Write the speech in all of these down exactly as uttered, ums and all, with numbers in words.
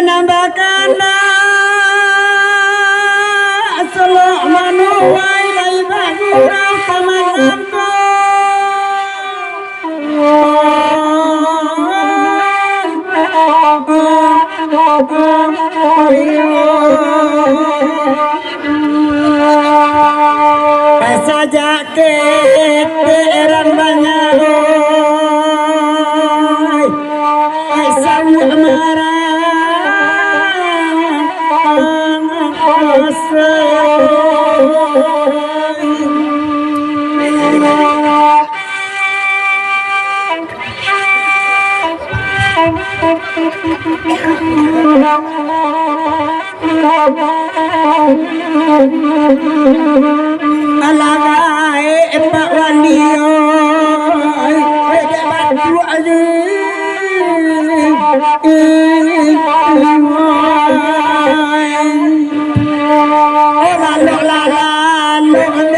Nambakanlah solok manuai lai bagurau samalam ko. Sajak ketek urang banyak, oi, sauak marah. Alah gaek Pak Wali, oi, dek batuk aja. Lalok, lalok, lalok, lalok.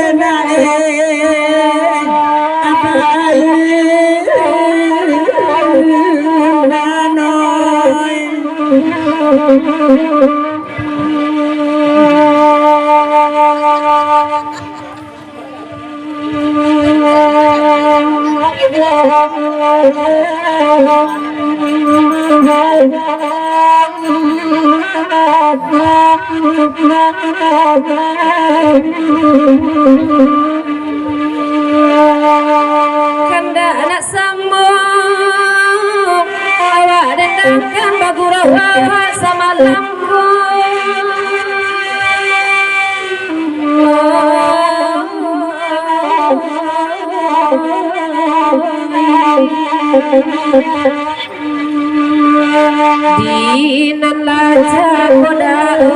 Kandak nak sambung, awak dendangkan bagurau awak samalam. Di nan lah jago daoi,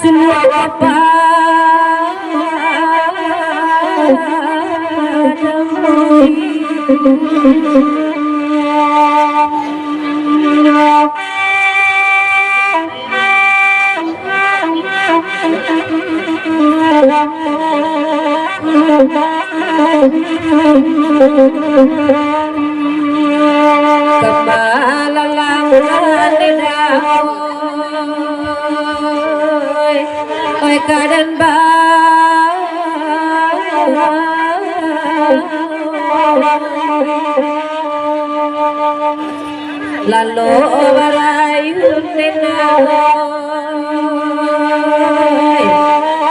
suluah papa. Kambalalangan dek daoi, oi kadan ba. Lalu barayu nenang, oi,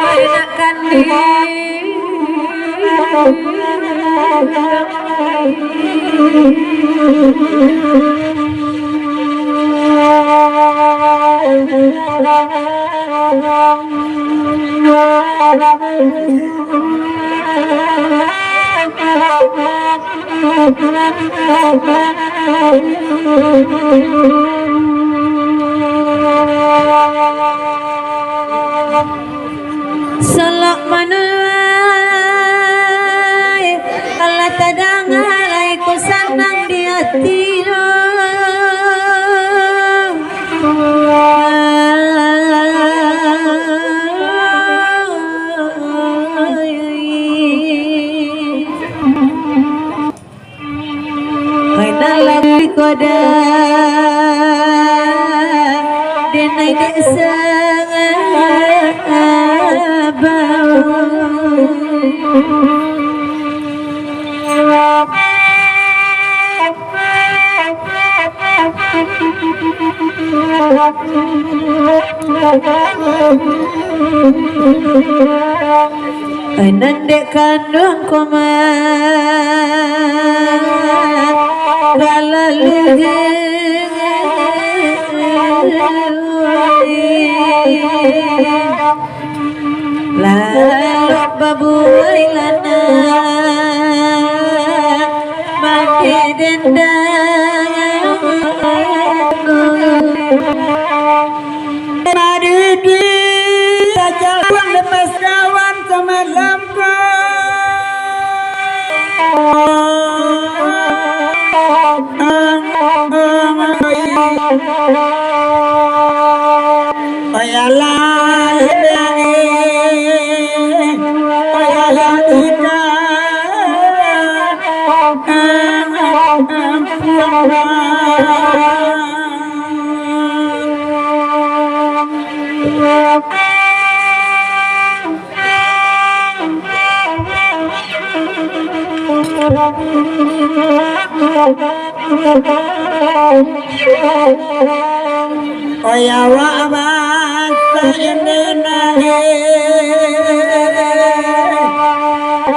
oi nak kandi. Salak manai, alah tadanga lai ko sanang di ati lo. Hai dalam koda, denai dek sangabau. Nan dek kanduang ko mah, kalalu jauah. Lalok babuai lanak, mati dendam. Madidi, sajalan lepas kawan samalam ko. Ayalah, ayalah, Oi awak bansa Indonesia,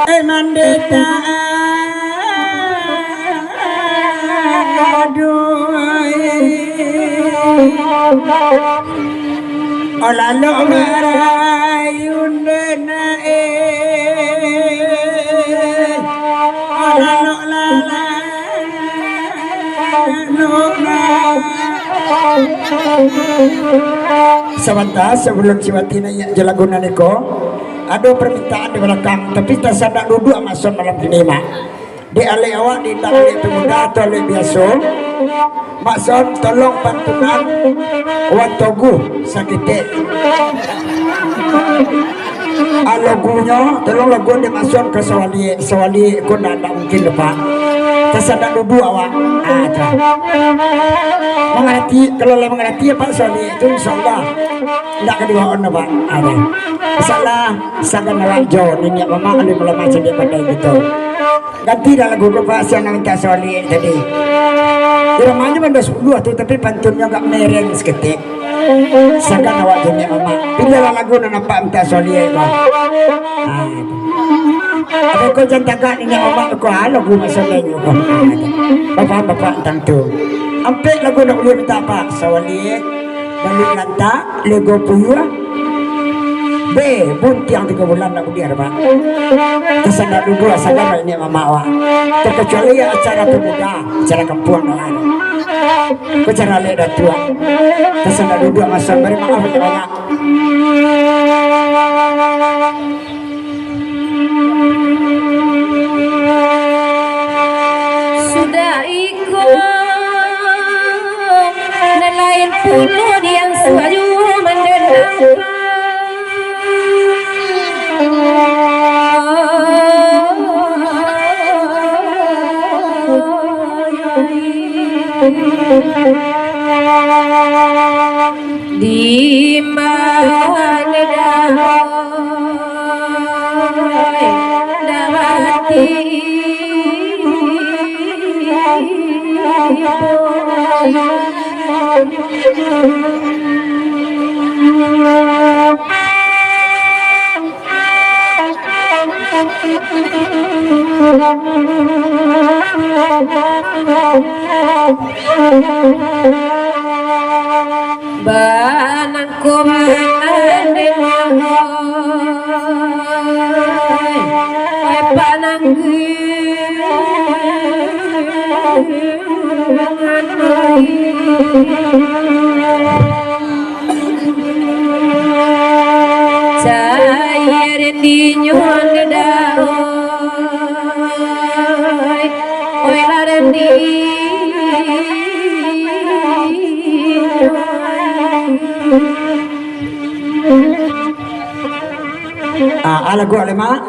eh, mandeta, aduh. Olalok marayu ndenae, olalok lalano. Sabanta, sabalun Ciwati naiak jo lagu nan iko, ado parmintaan di balakang, tapi tasadak duduak maso malam kini, Mak. Dek alek awak, dek indak alek pemuda atau alek biaso, Mak Son, tolong pantunan Wan Toguh saketek. Ah, lagunyo, tolong lagu dek Mak Son ka sawaliak, sawaliak ko ndak, ndak mungkin doh, Pak. Tasadak duduak awak. Ah, tu. Mangarati, kalau lah mangarati, Pak, sawaliak tu, insyaallah ndak ka dibaok doh, Pak. Ah, tu. Insyaallah, sagan awak jo niniak mamak, alun malama cadiak pandai gitu. Ganti dah lagu ko, Pak, siang nan mintak sawaliak tadi. Iramanyo banda sapuluah tu, tapi pantunnyo agak mereng saketek. Sagan awak jo niniak mamak. Pilihlah lagu nan apak mintak sawaliak ko. Ah, tu. Apo ko jan tagak niniak mamak ko, ah, lagu maso lain ko. Ah, tu. Bapak-bapak tantang tu. Ampek lagu nan buliah mintak apak. Sawaliak, Baluik Lantak, Lego Puyuah. Be, Buntiang Tigo Bulan ndak buliah doh, Pak. Tasadak duduak, sagan niniak mamak awak. Terkecuali acara pemuda, acara kampuang doh. Acara alek datuak. Tasadak duduak maso, bari maaf banyak-banyak. Sudah iko, nan lain pulo diansuah juo mandendam. Di mana dahoi nak mati? Banangko banan den, oi pananggi. Cayia den dinyo andedai, oi lah den di. Ah, ah, lagu Alema.